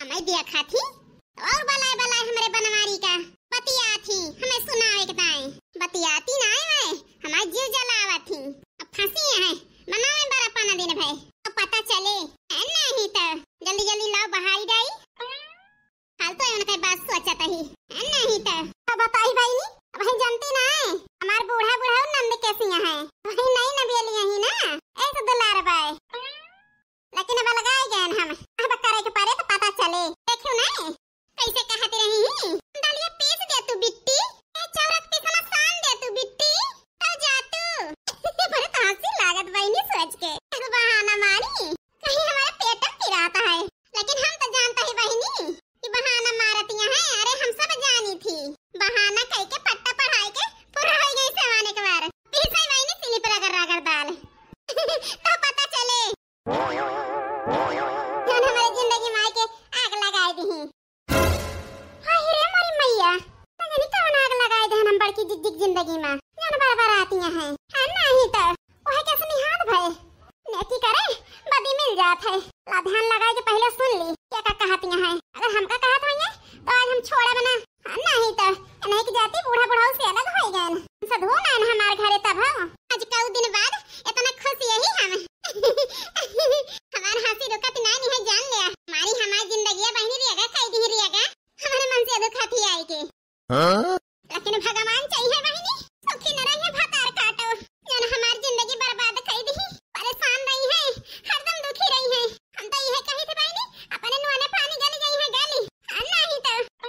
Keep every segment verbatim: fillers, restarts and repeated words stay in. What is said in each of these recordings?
मैं देखा थी, और बलाए बलाए हमरे बनवारी का बतिया थी, हमें सुनावे के ताई। बतियाती ना है, हमार जीव जलावा थी। अब फंसी है, बनावे बड़ा पाना दिन भर, तो पता चले। है नहीं तो जल्दी जल्दी लाओ बहाई डाई। फालतू है उनके बात सोचत ही, है नहीं तो। अब बताई बहिनी, अब हम जानती ना है, हमार बूढ़ा बूढ़ा नंद के सिया है, वही नई नबेली ही ना, ऐसे दुलार बाय। लेकिन अब अलगाए गए हम, अब करे के परे तो पता चले। देखियो ना, कैसे कहत रही ही, "दलिया पीस दे तू बिट्टी, ए चौरक पीसना सान दे तू बिट्टी, तब जा तू।" बड़े तो हंसी लागत बहिनी सोच के, "ऐसे बहाना मारी, कहीं हमारे पेट में पिराता है।" लेकिन हम तो जानता ही बहिनी कि बहाना मारतिया है। अरे हम सब जानी थी, बहाना कह के पट्टा पढ़ाई के पूरा हो गई सामान एक बार। पीसे बहिनी सिली पर रगड़ रगड़ दाल। तो पता चले। जौन हमारे जिंदगी में आके आग लगाए दी। हाय रे मोरी मैया, ना जानी कौन आग लगाए दे हम बड़की जिज्जी की जिंदगी में। जान बरबरातिया हैं। हाँ, नहीं तो वह कैसे निहात भय। नेकी करे, बदी मिल जात है। ला ध्यान लगाए के पहले सुन ली, क्या का कहतिया हैं। अगर हमका कहत होइए, तो आज हम छोड़ब ना। हाँ, नहीं तो, नहीं की जाती बूढ़ा बुढ़ाऊ से अलग हो गए। सधो ना हमार घरे तब हो। आज कऊ दिन बाद इतना खुश यही हम। हमार हंसी रुकत नाई है जान लिया। मारी हमार जिंदगी बहिनी रियागा कई दी रियागा। हमारे मन से दुखत ही आई के। हाँ? लेकिन भगवान चाहिए बहिनी, सुखी न रहिए भतार काटो। जन हमार जिंदगी बर्बाद कई दी, परेशान रही है, हरदम दुखी रही है। हम तो यह कही थे बहिनी, अपने नुआने पानी गली गई है गली। हाँ, नहीं तो।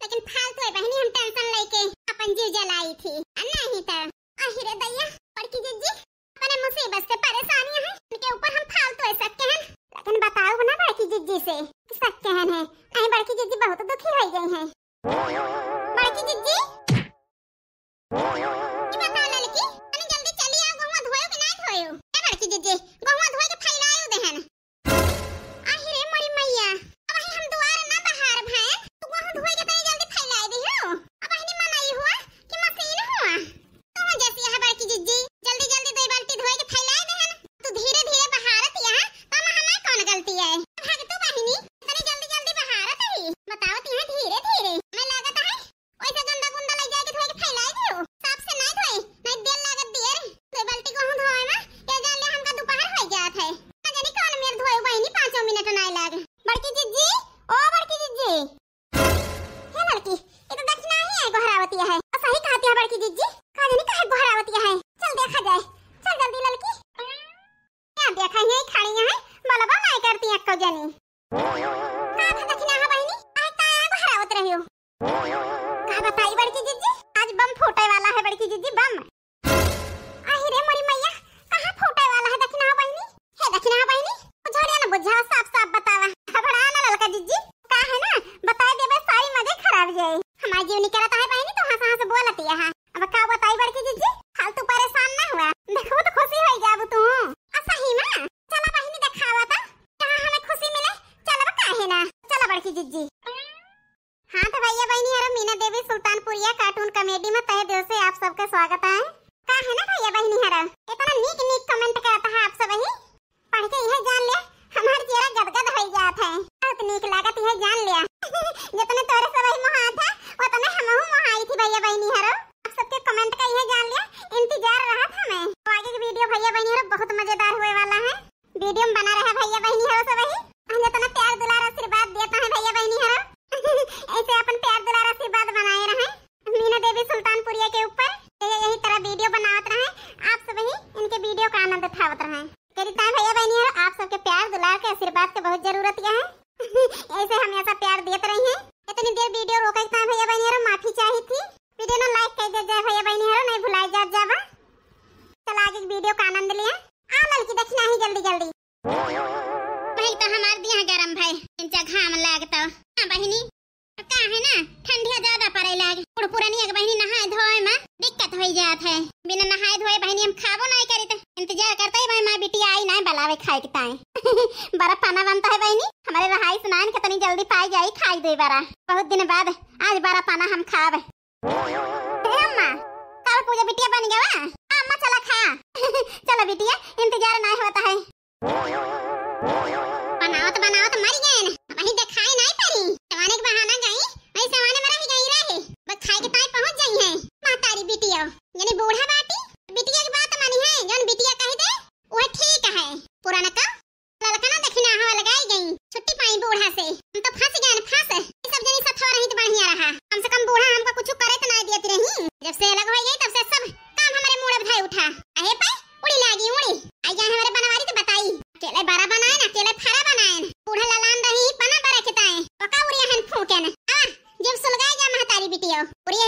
लेकिन फालतू है बहिनी, हम tension लेके अपन जीव जलाई थी। आ नहीं तो, आहिरे दैया, बड़की जिज्जी, अपने मुसीबत से परेशानियां हैं, उनके ऊपर हम फालतू है शक कहन। लेकिन बताओ ना बड़की जिज्जी से, शक कहन है। नहीं, बड़की जिज्जी बहुत दुखी हो गई हैं। बड़की जिज्जी, ई बताओ ललकी, तनी जल्दी चली आओ, गहुआ धोयो कि नहीं धोयो? ए बड़की जिज्जी, गहुआ धोए के फैलायो देहन। आहि रे मोरी मैया, अबही हम दुआर ना बहार भए, तू गहुआ धोए के तनी जल्दी फैलाए दिहो। अबही मनई हुआ कि मशीन हुआ? तू जैसी है बड़की जिज्जी, जल्दी जल्दी दो बाल्टी धोए के फैलाए देहन। तू धीरे धीरे बहारत यहाँ, तो हमार कौन गलती है? भाग तू बहिनी, तनी जल्दी जल्दी बहारत ही। बतावत यहाँ धीरे धीरे, मैं लागत है वैसे गंदा गुंदा लग जाए के धोए के फैलाए दियो। साफ से नहीं धोए, नहीं देर लागत दिए रे। दो बाल्टी गहुआ धोए में, ये जान ले हमका दोपहर हो जात है। ना जानी कौन मेर धोए बहिनी, पाँचों मिनट नहीं लागे। बड़की जिज्जी, ओ बड़की जिज्जी। हे लड़की, ये तो दक्षिणा ही है, गोहरावती है। और सही कहती है बड़की जिज्जी, का जानी काहे गोहरावती है। चल देखा जाए, चल जल्दी लड़की। क्या देखा है, खड़ी है, बोलबा नहीं करती है को जानी। का भा दक्षिणा है बहिनी, आज का गोहरावत रही हो? का बताई बड़की जिज्जी, आज बम फूटे वाला है बड़की जिज्जी, बम। आहि रे मोरी मैया, कहाँ फूटे वाला है दक्षिणा बहिनी? हे दक्षिणा बहिनी, बुझौलिया ना बुझावा, साफ साफ बतावा। घबरा ना ललका जिज्जी, का है ना, बताए देबे सारी मजे खराब जाए। हमार जीव निकलता है बहिनी, तो हंस हंस बोलती है। अब का बताई बड़की जिज्जी, फालतू परेशान ना हुआ, देखो तो खुशी हो जाबू तू। आ सही में, चला बहिनी देखावा था, जहाँ हमें खुशी मिले, चलबा काहे ना, चला बड़की जिज्जी। हाँ तो भैया बहिनी हरो, मीना देवी सुल्तानपुरिया cartoon comedy में तहे दिल से आप सबके स्वागत है। का है ना भैया बहिनी हरो, इतना नीक नीक comment करता है आप सब ही, पढ़ के यह जान ले हमार चेहरा गदगद हो जात है। बहुत नीक लागत यह जान लिया। जितने तोरे सब ही मोहात है, उतने हमहू मोहाई थी भैया बहिनी हरो। आप सबके comment का यह जान लिया, इंतजार रहा था हमें। तो आगे की video भैया बहिनी हरो बहुत मजेदार होए वाला है। Video में बना रहे भैया बहिनी हरो सब ही। हम जितना प्यार दुलार आशीर्वाद देता है भैया बहिनी हरो, ऐसे अपन प्यार दुलार आशीर्वाद बनाए रहे मीना देवी सुल्तानपुरिया के ऊपर। ये यही तरह video बनावत रहे, आप सब ही इनके video का आनंद उठावत रहे। करी ताए भैया बहिनी हरो, आप सबके प्यार दुलार के आशीर्वाद के बहुत जरूरत है। ऐसे हमेशा प्यार देत रही हैं। इतनी देर video रोके के ताए भैया बहिनी हरो माफी चाही थी। Video ना like कर दे जाए भैया बहिनी हरो, नहीं भुलाए जात जाबा। चला आगे video का आनंद लिया। आ ललकी दक्षिणा ही जल्दी जल्दी। भाई तो हमार दिया गरम भाई, इनका घाम लागता। हाँ बहिनी, अब का है ना, ठंडिया ज्यादा पड़े लागे। पुरपुरनिया के बहिनी नहाए धोए में दिक्कत हो जात है। बिना नहाए धोए बहिनी हम खाबो नहीं करी, तो इंतजार करते ही भाई माँ बिटिया आई ना बुलावे खाए के ताए। बड़ा पाना बनता है बहिनी, हमारे रहाई सुनान के तनी जल्दी पाई जाई खाई दे बड़ा। बहुत दिन बाद आज बड़ा पाना हम खावे। ए अम्मा, काल पूजा बिटिया बन गवा? अम्मा चला खा। चलो बिटिया, इंतजार नहीं होता है। बनावत बनावत मर गए न, वही देखा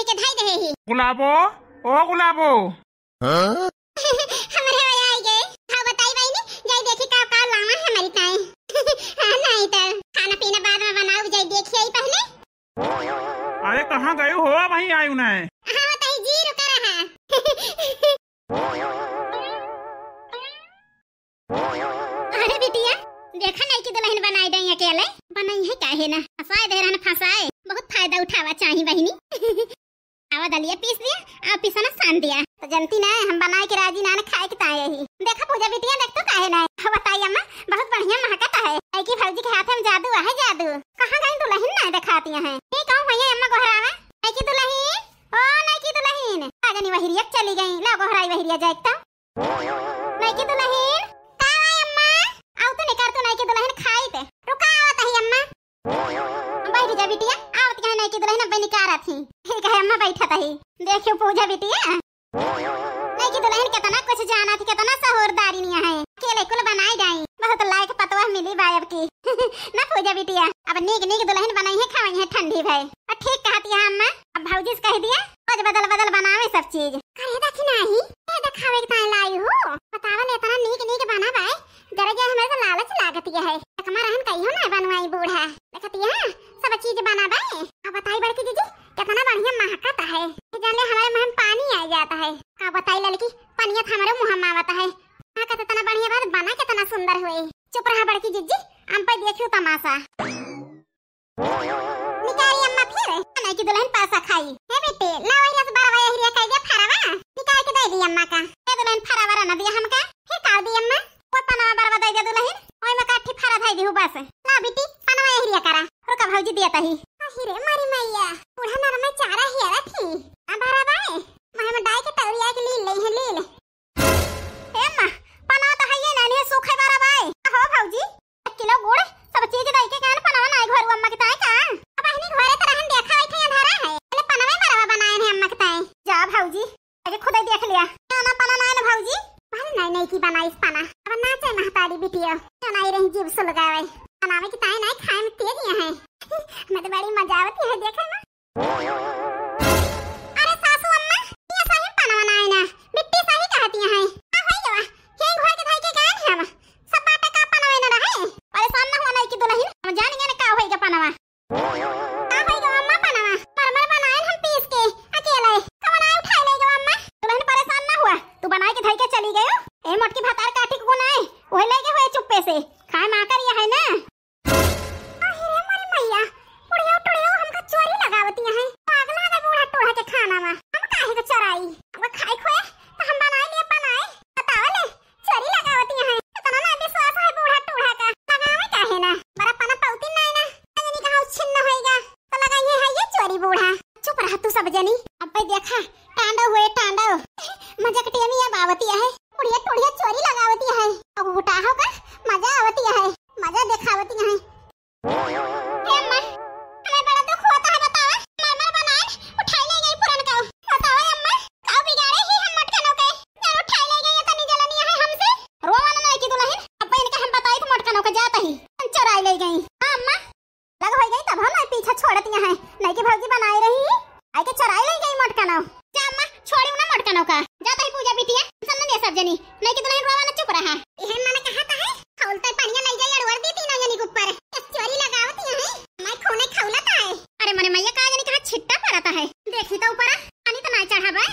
के धई देहे ही। गुलाबो, ओ गुलाबो। हाँ? हमरे हो आई गए। हाँ, बताई बहिनी, जाई देखी का का लावा है हमारी ताई। हाँ, नहीं तो खाना पीना बाद में बनाऊ, जाई देखी आई पहले। अरे, कहाँ गए हो? वहीं आयु ना है। हाँ, बताई जी, रुका रहा। अरे बिटिया, देखा नहीं कि दुलहिन बनाई दई अकेले। बनाई है काहे ना? फंसाए दे रहन, फंसाए। बहुत फायदा उठावा चाही बहिनी। आवा दलिया पीस दिया, आवा पिसना सान दिया। तो जनती ना, हम बनाए के राजी ना, ना खाए के ताए ही। देखा पूजा बिटिया, देख तो काहे ना है। बताई अम्मा, बहुत बढ़िया महकत है। नहीं कि भौजी के हाथ में जादू है, जादू। कहाँ गई दुलहिन ना देखाती है। ये कहूँ भैया अम्मा गोहरावा। नहीं कि दुलहिन, ओ नहीं कि दुलहिन। आ जानी वहिरिया चली गई, ला गोहराई वहिरिया जाए तो। नइकी दुलहिन, का हुआ अम्मा? आउ तो निकार तू नइकी दुलहिन खाई ते। रुका आवत ही अम्मा। बैठ जा बिटिया, आवत कहे नइकी दुलहिन, अब्बे निकारत ही। ठीक है अम्मा, बैठत ही। देखियो पूजा बिटिया, नइकी दुलहिन कितना कुछ जानत ही, कितना सहूरदारिन है। अकेले कुल बनाई जाई, बहुत लायक पतोह मिली बा अब की। ना पूजा बिटिया, अब नीक नीक दुलहिन बनाई है, खावई है ठंडी भय। और ठीक कहती है अम्मा, अब भौजी से कह दिया, रोज बदल बदल बनावे सब चीज। अरे दखिनाही, ए देखावे के ताई लाई हो। बतावल इतना नीक नीक बना बाय, जरा जे हमें तो लालच लागत है। एकमा रहन कहियो ना बनवाई बूढ़ा। देखती है, सब चीज बना बाय। अब बताई बड़की जीजी, कितना बढ़िया महकत है। ये जान ले हमारे मुंह में पानी आ जाता है। अब बताई ललकी, पनिया तो हमारे मुंह में आवत है। महकत इतना बढ़िया बात, बना कितना सुंदर हुए। चुप रहा बड़की जीजी, हम पे देखियो तमाशा। निकारी अम्मा फिर, नहीं कि दुलहिन पासा खाई। हे बेटे, ला वही रस बरवा यही रे कह दे फरवा। निकाल के दे दी अम्मा का। ए दुलहिन फरवा रहना दिया हमका। हे काव दी अम्मा, वो पनवा बरवा दे दे दुलहिन। ओई में काठी फरा धई दिहु बस। ला बेटी, पनवा यही रे करा। रुका भौजी दिया तही। अहि रे मारी मैया, बूढ़ा नरमा चारा हियरा थी। आ बरवा ए, मैं हम डाई के तौरिया के लील लई है लील। ए अम्मा, पना त हइये ना, नहीं सूखे वाला बाय। हो भौजी, एक किलो गुड़, सब चीज दई के कान पनवा नाई घर अम्मा के ताई का? अब अहनी घरे त रहन देखा, बैठे यहाँ धरा है। पहले पनवे बरवा बनाए हैं अम्मा के ताई। जा भौजी, आगे खुदे देख लिया। ना, ना, पना नाई ना भौजी। भले नाई, नाई की बनाई इस पना। अब नाचे महतारी बिटिया। तो नाई रही जीव सुलगावे। बनावे की ताई नाई खाए में तेज यहाँ है। मैं तो बड़ी मजा आवती है देखे में। अरे सासू अम्मा, ये सही पनवा नाई ना, बिट्टी सही कहती हैं। का होई गवा? यही घर के धई के गए हम। सब बाटा का पनवे न रहे। परेशान न हुआ नाई की दुलहिन, हम जानेंगे ना का होई गवा पनवा। का होई गवा अम्मा पनवा? मरमर बनाए हम पीस के, अकेले। कवन आए उठाए ले गवा अम्मा? दुलहिन परेशान न हुआ, तू बनाए के धई के चली गयो। ए मोटकी भतार काठी को नाई, वही ले गए हुए चुप्पे से। खाए माकर ये है ना। अहि रे मोरी मैया, बुढ़िया टुढ़िया हमका चोरी लगावती हैं। पागल है बूढ़ा टूढ़ा के खाना में। हम काहे के चोराई? अब खाए खोए तो हम बनाए लिए बनाए। बतावा ले, चोरी लगावती हैं। इतना ना विश्वास है बूढ़ा टूढ़ा का। लगावे काहे ना? बड़ा पना पौती नहीं ना। जनी कहाँ छिन्न होएगा। तो लगाइए है ये चोरी बूढ़ा। चुप रह तू सब जनी। अब पे देखा, टांडव हुए टांडव। मजा के टेमी अब आवती है। बुढ़िया टुढ़िया चोरी लगावती है। अब उठा होगा, मजा आवती है। मजा देखावती हैं। हे अम्मा, हमें बड़ा दुख होता है, बतावा। मरमर बनाए, उठाई ले गई पुरन का। बतावा अम्मा, का बिगाड़े ही हम मोटकनों के? ना उठाई ले गई, इतनी जलनी है हमसे। रोवा ना नाई की दुलहिन, अब इनका हम बताई तो मोटकनों के जाता ही। हम चोराई ले गई। हाँ अम्मा, लग होई गई तब हम पीछा छोड़ती हैं। नाई की भौजी बनाए रही। आई के चोराई ले गई मोटकनो। जा अम्मा, छोड़ी ना मोटकनो का। जाता ही पूजा बिटिया, सब न ले सब जनी। नहीं कि दुलहिन रोवा ना, चुप रहा। इहे मन कहता है, खौलते पनिया ले जाई अड़वर दी तीनों जनी के ऊपर। चोरी लगावती है, मैं खूने खौलता है। अरे मरे मैया, का जनी कहाँ छिट्टा पड़ता है। देखी तो ऊपर, पानी तो ना चढ़ा बे।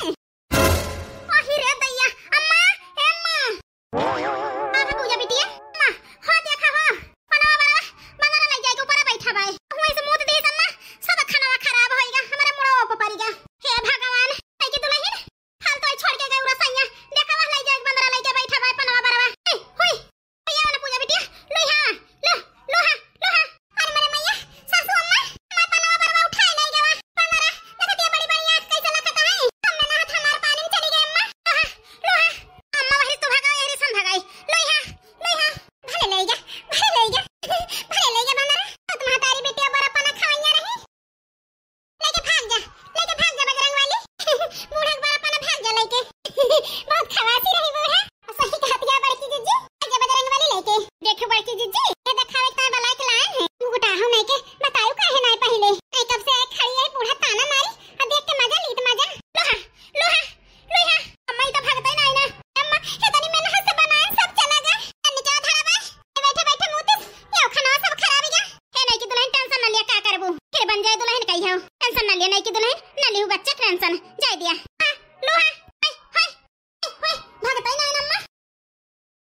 अहि रे दैया, अम्मा, ए अम्मा। आहा पूजा बिटिया, अम्मा, हो देखा हो, पनवा बरवा, बंदरा लई जाए के ऊपर बैठा बाय। वहीं से मुंह दे अम्मा, सब खाना खराब होइगा, हमारे मुड़वा ऊपर पड़िगा। हे भगवान, आई के दुलहिन, हाल तो छोड़ के गए रसैया, देखा वह लई जाए बंदरा लेके बैठा बाय पनवा बरवा। ए, होई, भैया वाला पूजा बिटिया, लोहा, लो, लोहा, लोहा। अरे मरे मैया, सासू अम्मा, मैं पनवा बरवा उठाए ले गवा। पनरा, देखतिया बड़ी बढ़िया, कैसे लगता है? हम में नहात हमार पानी में चली गई अम्मा। लोहा, लोहा। अम्मा वही तो भगाओ, यही से हम भगाई। लोहा, लोहा। भले ले जा, भले ले जा, भले ले जा पनरा। तो तुम्हारी तारी बेटिया बड़ा पना खवाइया रही। लेके भाग जा, लेके भाग जा बजरंग वाली। बूढ़ा के बड़ा पना भाग जा लेके। बहुत खवासी रही बूढ़ा। सही कहतिया बड़की जिज्जी, भाग जा बजरंग वाली लेके। देखो बड़की जिज्जी,